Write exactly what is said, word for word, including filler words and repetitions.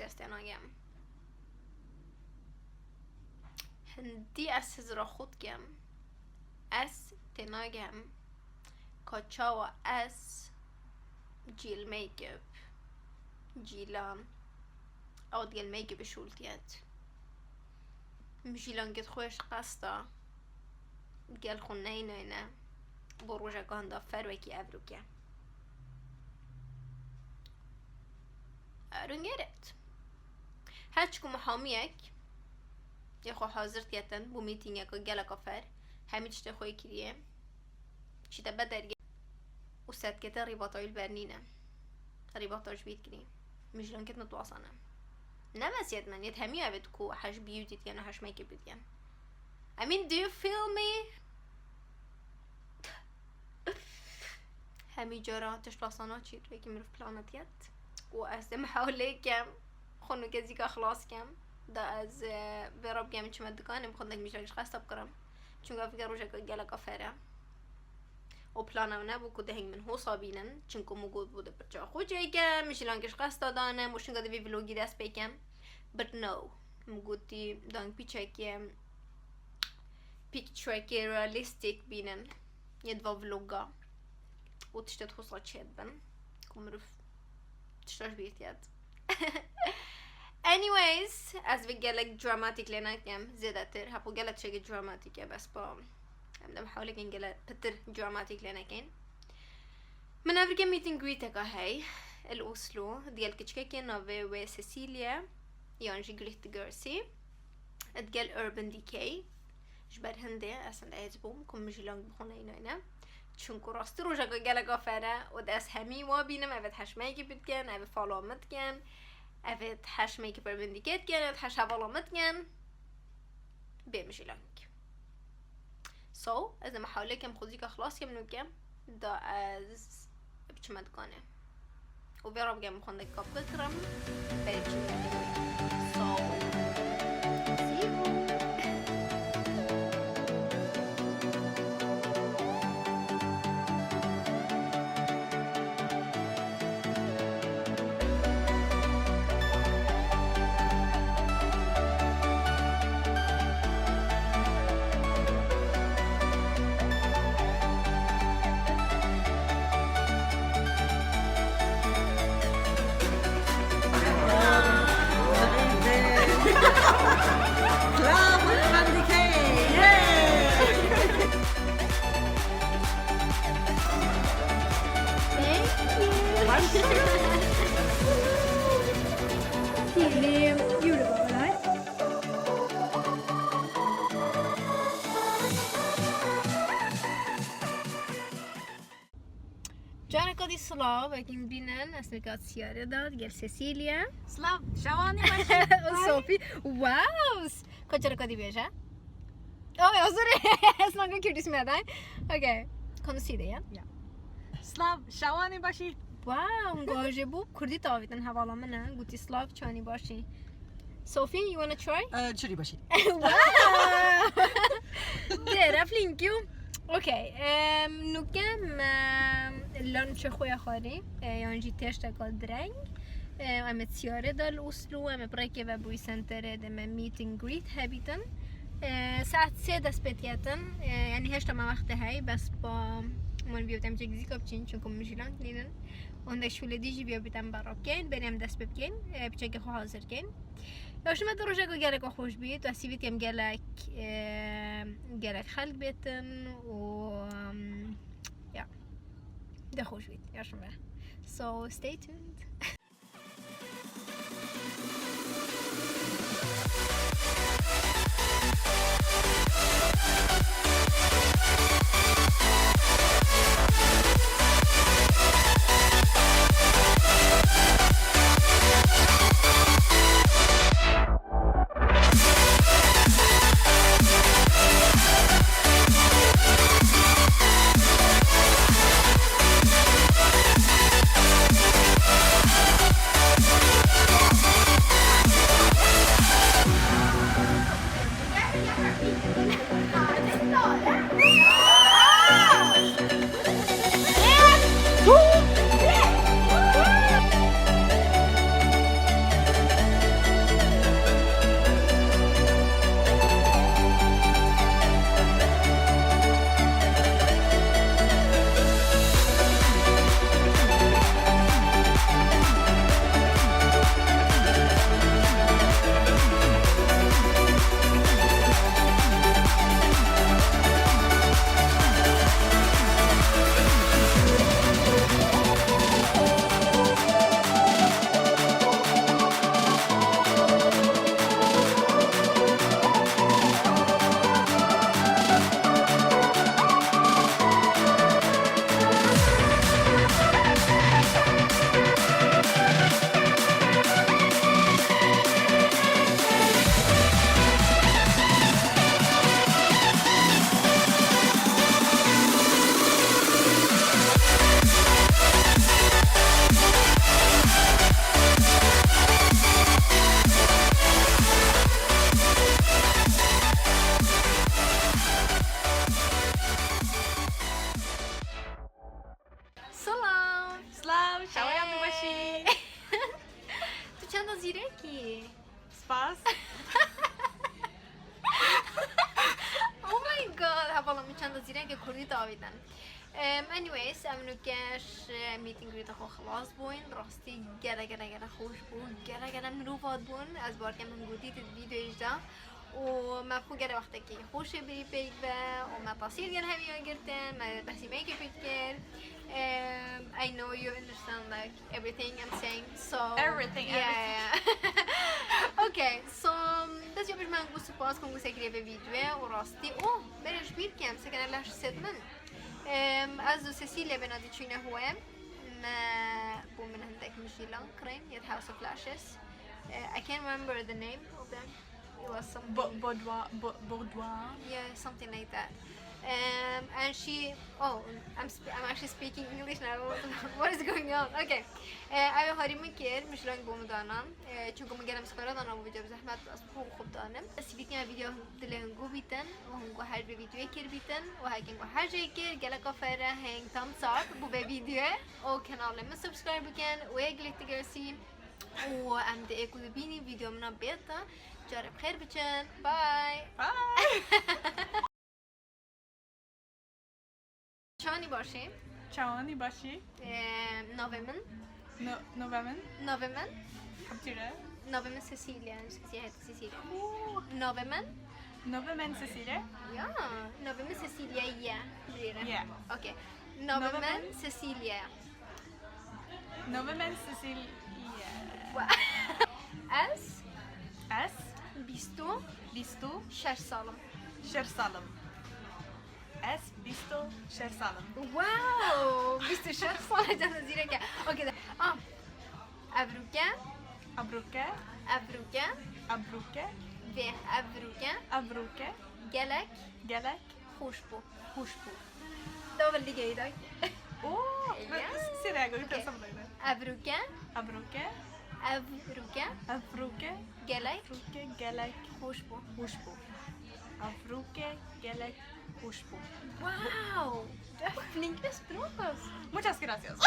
Ez tênagem. Hindî ez hizra xwe dikem. Ez tênagem. Ka çawa ez cîl make-up, cîlan, ew digel make-up şûltiyet. Min jîlankêt xwe ji qesta gel xwe neyneyne bo rojeka hinda fer wekî evroke. I don't get it. Her çiku mihamiyek yê xwe hazir diyetin bo mîtîngeka geleka fer, hemî tiştê xwe yê kiriye, çîte be dergê û sedkete rîbata wî li ber nîne. Rîbata ji bîr kirî. Min jîlankêt nitwasane. Ne bes yet min, yet hemî evêt ku heş beauty diyen û heş make-up diyen. I mean, do you feel me? Hemî cara tişt wesa naçî, wekî mirov plana diyet. Û ez dê mihewlê kem, xwe nûke zîka xilas kem. Da ez, e, vê re bigem çime dikanê, min xwe deng mijra ji qesta bikirim. Çunka fikir rojeka geleka fer e. Û plana min nebû ku deheng min hosa bînin. Çunku min got bû de pirça xwe çêke, min jîlankê ji qesta dane, min şinga di vî vlogî dest pê kem. But no. Min gotî dang piçekê, pîk çekê realîstîk bînin. Yê di va vloga. Û tiştê hosa çêdibin. Ku mirov tişta ji bîr tiyet. Anyways, ez vê gelek dramatik lê nakem, zêdetir. Hepo gelek tiştekî dramatik e, bes pa em dem hewlekên gelek pitir dramatik lê nekin. Min evrike meeting greeteka hey, li Oslo, digel kiçkekê navê wê Cecilia, yan jî Greet the Girls e. Digel Urban Decay. Ji ber hindê ez hinde hêz bûm ku min jî lang bi xwe neynaîne. Çunku rastî rojeka geleka fer e û di ez hemî wa bînim, evêt heşmeyekî bidikin, evêt follow min dikin, evêt heşmeyekî permendîkê dikin, evêt heş hevala min dikin. Bê min jî lang. So, ez ê mihawlê kem xwezîka xilas kem nûke. Da ez biçime dikanê. Û vê re bigem xwendek kapke kirim. Belê biçim dikanê. So, see you. Careka dî silav, wekî min bînin, ez nûke Siyare de, digel Cecilia. Silav, şewanî baş. Û Sophie. Wow! Ka careka dî bêje. Oh, ya, sorry. Ez naka Kurdî sime de. Okay. Konuşî de ya. Ya. Silav, şewanî başî. Wow, gajê bû Kurdî tavîtin hevala min e. Gotî silav, çanî başî. Sophie, you wanna try? Eh, çirî başî. Wow! Dê, reflin kî. Okay, em, nûke me lunchê xwe ya xwarî, e, yan jî têşteka direng. E, em ê Siyare de li Oslo, em ê bi rêkê ve bûyî senterê de me meet and greet hebîtin. E, saet sê dest pê diyetin. E, yanî hêşta me wextê hey, bes pa min bîyo em cek zîka biçîn, çunku min jîlan nînin. Hindek şûlê dî jî bîyo bîtem berra bikeyn, berê em dest pê bikeyn, e, piçekê xwe hazir keyn. Ya ji me de rojeka geleka xweş bî, tu hesîvî em gelek, e, gelek xelk bêtin û, em, ya, de xweş bît, ya ji me. So, stay tuned. Zîrekî. Spas. Oh my god, hevala min çenda zîrekê kurdî dawî din. Em, anyways, em nûke ji meeting greet xwe xilas bûn. Rastî gele gele gele xweş bû. Gele gele mirov hat bûn. Ez bawer dikim min gotî di vîdeoyê jî de. Û me xwe gele wextekî xweş ê birî pêk ve û me tasîr gel hevî girtin. Me behsî me yekê pêk kir. Em, I know you understand, like, everything I'm saying, so Everything, yeah, everything. Yeah. Okay, so, dest ya bi ji me hingû spas ku hingû sekiriye vê vîdeoyê û rastî, oh, berê ji bîr kem, sekene leş sed min. Em, ez û Cecilia bêna diçûne hûye. Me, bû min hindek mijîlan kirin, yet House of Lashes. Eh, I can't remember the name of them. It was something. Bo- Boudoir. Bo- Boudoir. Yeah, something like that. Um, and she, oh, I'm, sp- I'm actually speaking English now. What is going on? Okay. Eh, ew harî min kir, mijîlan bo min danan. Eh, çunku min gelek min sipera dana bo vîdeo, bi zehmet ez xwe xwe danim. Sivîtîna vîdeo dilê hingû bîtin û hingû her vê vîdeoyê kir bîtin û heke hingû her jê kir, gelek aferin, heng thumbs up bo vê vîdeoyê û kanalê min subscribe bikin û yek lê tigersî û em dê ê ku dibînî vîdeo min a bêta. Carê bi xêr biçin. Bye. Bye. Çawanî başî? Çawanî başî? Ee, navê min. No, navê min. Navê min. Heptire. Navê min Cecilia. Cecilia, Cecilia. Ooh. Navê min. Navê min Cecilia. Ya. Navê min Cecilia ye. Bilêre. Ye. Okay. Navê Navê min min? Cecilia. Navê min Cecilia. Wa- Ez Ez bîst û bîst û şeş sal im. şeş sal im. Ez bîst û şeş sal im. Wow! Bîst û şeş sal e, cana zîrek e. Okay, de. Ah. Evrûke. Evrûke. Evrûke. Evrûke. Vê evrûke. Evrûke. Gelek. Gelek. Xweş bû. Xweş bû. Dawil digeyî day. Oo. Ya. Sirego, Okay. Sablayna. Evrûke. Evrûke. Evrûke. Evrûke. Gelek. Evrûke. Gelek. Xweş bû. Xweş bû. Evrûke. Gelek. Xweş bû. Wow! Flinke, spas. Muchas gracias.